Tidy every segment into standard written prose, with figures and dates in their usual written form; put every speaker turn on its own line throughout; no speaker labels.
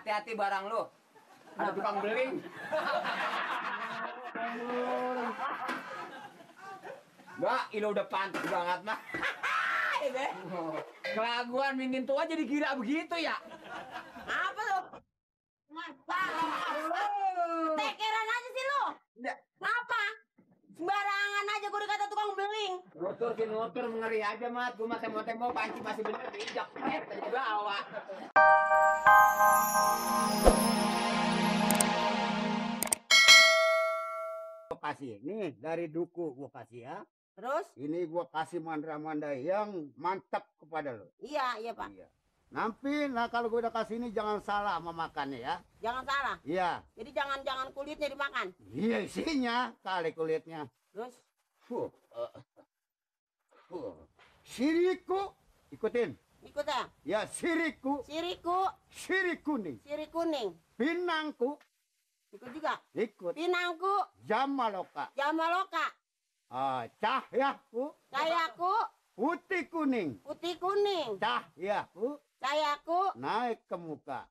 hati-hati barang lu. Ada tukang beling. Enggak, ini udah pantas banget mah. Kelaguan mingin tua jadi gila begitu ya?
Apa lu? Tekeran aja sih lu. Kenapa? Sembarangan aja gue dikata tukang beling.
Nutur mengeri aja mat. Gue mah temo-temo panci masih bener diinjak. Tadi bawa.
Gua kasih nih dari duku gua kasih ya.
Terus?
Ini gua kasih mandra-mandra yang mantap kepada lo.
Iya Pak.
Iya. Nanti, nah kalau gue udah kasih ini jangan salah memakannya ya.
Jangan salah.
Iya.
Jadi jangan kulitnya dimakan.
Iya isinya kali kulitnya.
Terus?
Siriku, ikutin.
Ikut ya.
Ya siriku. Sirip kuning.
Sirip kuning.
Pinangku.
Ikut juga.
Ikut.
Pinangku.
Jamaloka.
Jamaloka.
Cahyaku.
Cahayaku.
Putih kuning.
Putih kuning.
Cahyaku.
Cahayaku.
Naik ke muka.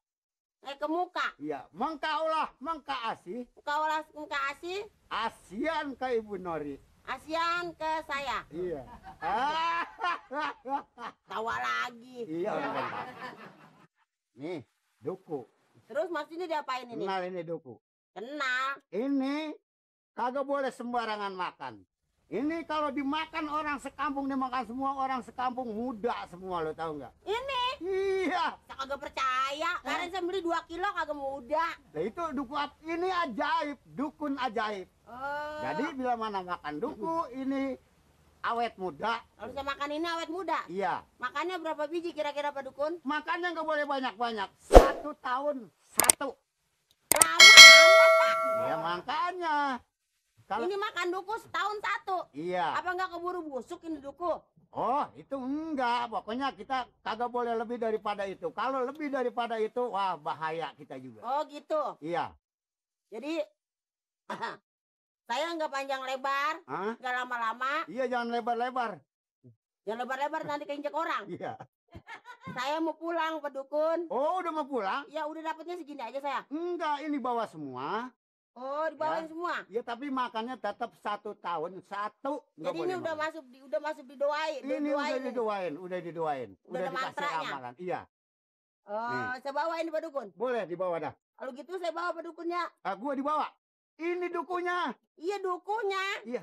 Naik ke muka.
Iya. Mengkaulah mengkaasih.
Kaulah kasih.
Asian ke Ibu Nori.
Asian ke saya.
Iya.
Tawa lagi.
Iya. Nih, duku.
Terus maksudnya diapain ini?
Kenal ini duku.
Kenal.
Ini kagak boleh sembarangan makan. Ini kalau dimakan orang sekampung dimakan semua orang sekampung muda semua lo tahu nggak?
Ini.
Iya.
Saya kagak percaya. Kemarin saya beli 2 kilo kagak muda.
Nah itu duku ini ajaib, dukun ajaib.
Oh.
Jadi bila mana makan duku ini awet muda.
Kalau saya makan ini awet muda.
Iya.
Makannya berapa biji kira-kira Pak Dukun?
Makannya nggak boleh banyak-banyak. 1 tahun 1.
Lama amat Pak.
Ya makanya. Kalau
Ini makan duku setahun 1.
iya.
Apa nggak keburu busuk ini duku?
Oh, itu enggak. Pokoknya kita kagak boleh lebih daripada itu. Kalau lebih daripada itu, wah bahaya kita juga.
Oh gitu.
Iya.
Jadi saya nggak panjang lebar,
Hah?
nggak lama-lama.
Iya, jangan lebar-lebar.
Jangan lebar-lebar nanti keinjek orang.
Iya.
Saya mau pulang Pak Dukun.
Oh, udah mau pulang?
Ya udah dapetnya segini aja saya.
Enggak, ini bawa semua.
Oh dibawain
Ya.
semua.
Ya, tapi makannya tetap 1 tahun 1. Nggak
Jadi ini
boleh
udah
makan.
masuk didoain.
Ini udah didoain.
Udah ada
dikasih
mantranya.
ramalan. Iya.
Oh, saya bawain Pak Dukun.
Boleh dibawa dah.
Kalau gitu saya bawa Pak Dukunnya.
Gua dibawa. Ini dukunya.
Iya dukunya.
Iya.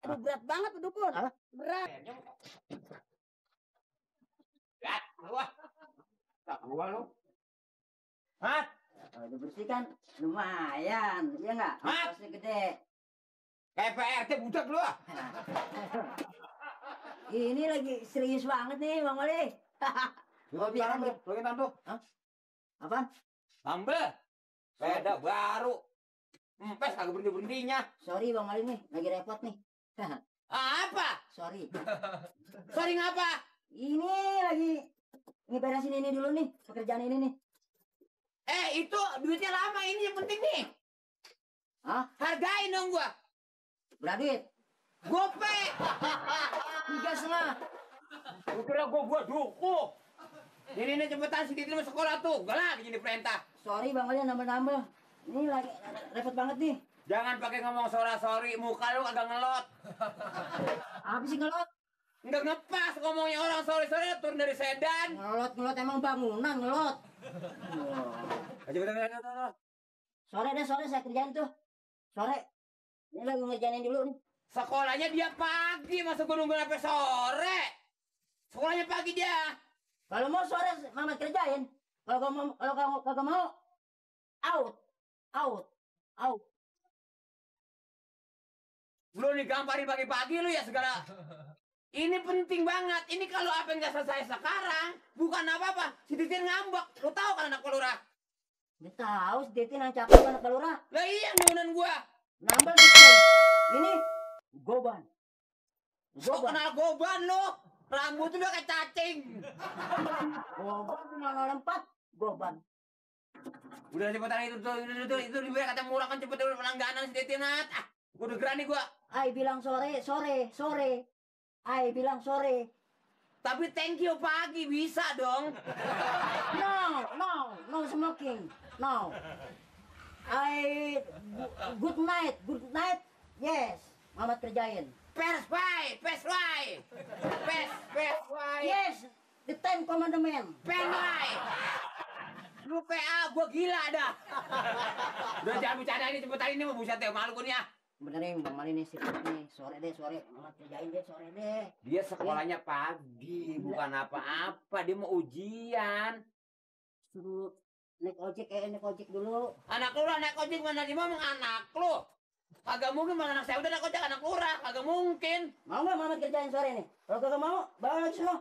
Aduh berat banget Pak Dukun.
Hah?
Berat.
Tak gua lu. Mat,
Udah bersih kan? Lumayan, iya nggak?
Mat!
Ongkosnya gede.
kayak PRT budak lu ah.
Ini lagi serius banget nih, Bang Wali.
Lu bilang tuh, lu tuh.
Apaan?
Sambel. Beda baru. Empes kagak berhenti-berhentinya.
Sorry Bang Wali nih, lagi repot nih.
Apa?
Sorry.
Sorry ngapa?
Ini lagi ngeberesin ini dulu nih, pekerjaan ini nih.
Itu duitnya lama ini yang penting nih.
Hah?
Hargain dong gua.
Berapa duit?
Gope.
3,5.
Gua kira gua duku. Ini cepetan si Titi mau sekolah tuh. Gak lagi jadi perintah.
Sorry Bang Wali nambah-nambah. Ini lagi repot banget nih.
Jangan pakai ngomong sorry, muka lu agak ngelot.
Apa sih ngelot?
Nggak ngepas ngomongnya orang sorry turun dari sedan.
Ngelot emang bangunan ngelot. Sore saya kerjain tuh. Sore. Ini lagi ngerjain dulu nih.
Sekolahnya dia pagi, masa gue nunggu sampai sore. Sekolahnya pagi dia.
Kalau mau sore Mamat kerjain. Kalau kamu kagak mau out.
Lu nih gamparin pagi-pagi lu ya segala. Ini penting banget. Ini kalau apa yang nggak selesai sekarang, bukan apa-apa. Si Titin ngambek. Lu tahu kan anak pelurah?
Dia tahu si Titin yang cakep anak pelurah.
Lah iya nunan gua.
Nambel gitu. Ini goban.
Sok kenal goban lu. Rambut udah kayak cacing.
Goban cuma 04. Goban.
Udah cepetan itu dia kata murah kan cepet udah pelangganan si Titin. Gua udah gerani gua.
Ai bilang sore. Ai bilang sore.
Tapi thank you pagi bisa dong.
No smoking. No. Good night. Yes. Mamat kerjain.
Pes why.
Yes. The Ten Commandment.
Pen why. Lu PA gua gila dah. Udah jangan bercanda ini cepetan ini mau buset deh malu gua nih ya.
Benerin Bang Mali nih siput nih. Sore deh. Mamat kerjain deh sore deh.
Dia sekolahnya pagi, bukan apa-apa. Dia mau ujian.
Suruh naik ojek dulu.
Anak lu naik ojek mana dia mau anak lu? Kagak mungkin mana anak saya udah naik ojek anak lurah, kagak mungkin.
Mau nggak Mamat kerjain sore nih? Kalau kagak mau, bawa lagi sono.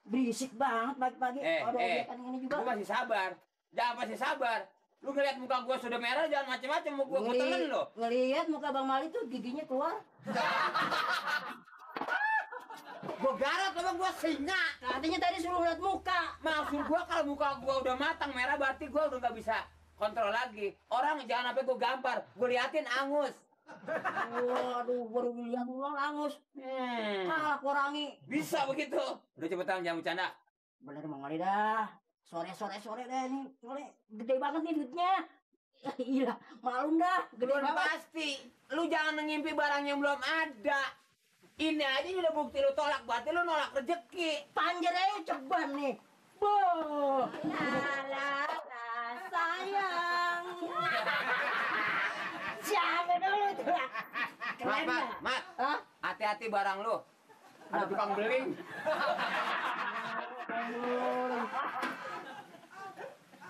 Berisik banget pagi-pagi. Ada ojekan ini juga.
Gua masih sabar. Jangan masih sabar. Lu ngeliat muka gua sudah merah jangan macem-macem mau gua telan lo.
Ngelihat muka Bang Mali tuh giginya keluar.
Gua garot sama gua singa.
Katanya tadi suruh lihat muka.
Maksud gua kalau muka gua udah matang merah berarti gua udah nggak bisa kontrol lagi. Orang jangan sampai gua gampar, gua liatin angus.
Waduh, baru lihat ulang angus. Kurangi.
Bisa begitu. Udah cepetan jangan bercanda.
Bener Bang Mali dah. Sore deh nih. Sore gede banget nih duitnya. Iya, malu dah. Gede
Belum
banget.
pasti. Lu jangan ngimpi barang yang belum ada. Ini aja udah bukti lu tolak, berarti lu nolak rezeki.
Panjer aja ceban nih. Boh.
La sayang.
Siapa dulu tuh? Keren dah.
Mat.
Hah?
Hati-hati barang lu. Ada tukang beling.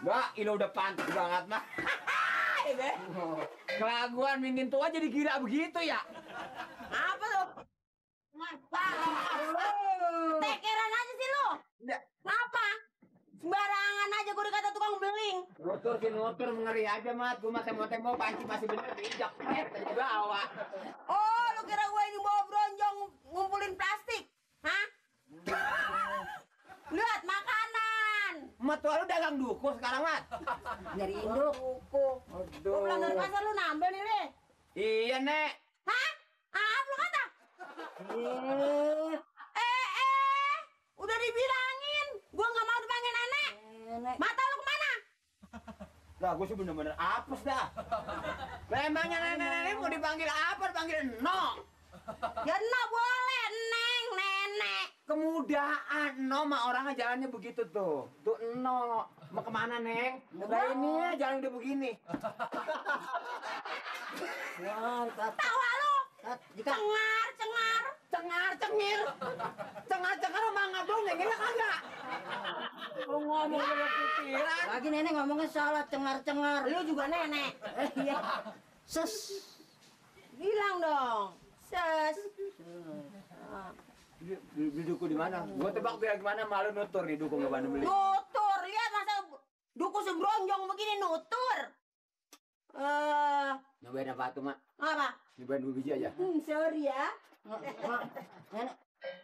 Mbak, ini udah pantas banget, Mak. Kelaguan mingin tua jadi gila begitu ya?
Apa lu? Tekeran aja sih lu. Kenapa? Sembarangan aja gue dikata tukang beling.
Nutur mengeri aja, Mat. Gue mau panci masih bener diinjak. Tadi bawa.
Oh, lu kira gue ini bawa bronjong ngumpulin plastik? Hah? Lihat makanan.
Mat, tua lu dagang duku sekarang, Mat.
Dari induk.
Gue pulang dari pasar lu nambah nih, Le.
Iya, Nek.
Hah? Apa lu kata? Udah dibilangin. Gue nggak mau dipanggil nenek. Mata lu kemana?
Lah, gue sih bener-bener apes dah. Memangnya nenek-nenek mau dipanggil apa? Dipanggil no.
Ya no boleh, neng, nenek.
Kemudahan, no mah orangnya jalannya begitu tuh. Tuh no. Mau kemana, Neng? Udah ini ya, jalan udah begini.
Tawa lu. Cengar.
Cengar emang ngablong, Neng. Ini kagak. Lu ngomong udah pikiran.
Lagi nenek ngomongnya salah, cengar.
Lu juga nenek.
Iya. Ses.
Bilang dong. Ses.
Di duku di mana? Gua tebak biar gimana malu nutur di duku nggak bandung beli.
Nutur, lihat masa duku sebronjong begini nutur.
Nyobain apa tuh, Mak?
Apa?
Nyobain 2 biji aja.
Sorry ya.
Nenek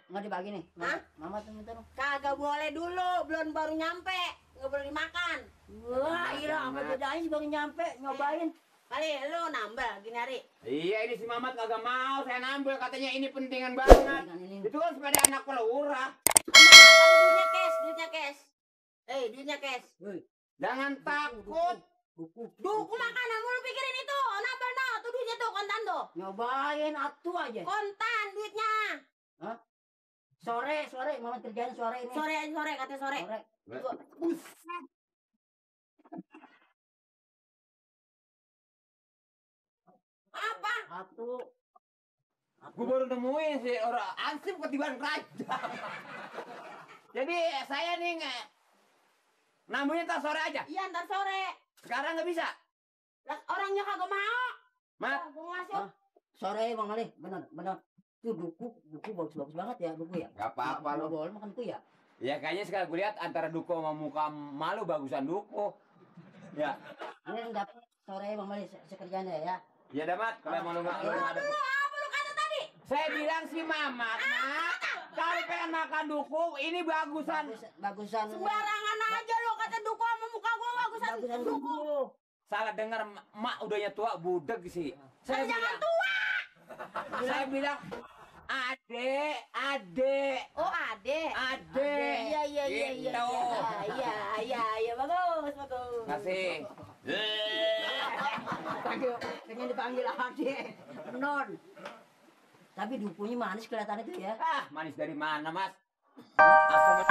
nggak dibagi nih.
Hah?
Mama tuh minta dong.
Kagak boleh dulu, belum baru nyampe. Nggak boleh dimakan.
Wah, iya apa bedanya sih baru nyampe nyobain.
Kali lu nambah gini hari.
Iya, ini si Mamat kagak mau saya nambah, katanya ini pentingan banget.
Dengan ini.
Itu kan sepeda anak pelurah.
Duitnya cash. Duitnya cash.
Jangan takut.
Duku makanan lu pikirin itu. Nambah no, tuh duitnya tuh kontan tuh.
Nyobain atu aja.
Kontan duitnya.
Hah? Sore, Mama kerjain sore ini.
Sore, katanya sore. Apa?
Atu.
Gue baru nemuin sih orang ansip ketiban kerajaan. Jadi saya nih nambahnya ntar sore aja.
Iya, ntar sore.
Sekarang nggak bisa.
Lah, orangnya kagak mau.
Mat,
Gua ngasih.
Sore Bang Ali, bener. Tuh duku bagus banget ya duku ya.
nggak apa-apa
Lo
lo.
boleh makan tuh ya.
Ya kayaknya sekarang gue lihat antara duko sama muka malu bagusan duko. Ya,
Ini dapat sore Bang Ali sekerjanya ya.
ya dah Mat. Kalau mau lu nggak ada.
Apa lu kata tadi?
Saya bilang si Mamat, Mat, kalau pengen makan duku ini bagusan.
Bagusan.
Sembarangan aja lu kata duku sama muka gua bagusan
Bagusan
duku.
duku.
Salah dengar mak udahnya tua budek sih. Saya
Jangan
bilang,
tua.
saya bilang, ade.
Oh, ade.
Ade.
Iya, iya, iya, iya.
Gitu.
Iya, bagus, bagus.
Kasih.
Kayaknya dipanggil Ade. Non. Tapi dukunya manis kelihatan itu ya.
Ah, manis dari mana, Mas? Asam.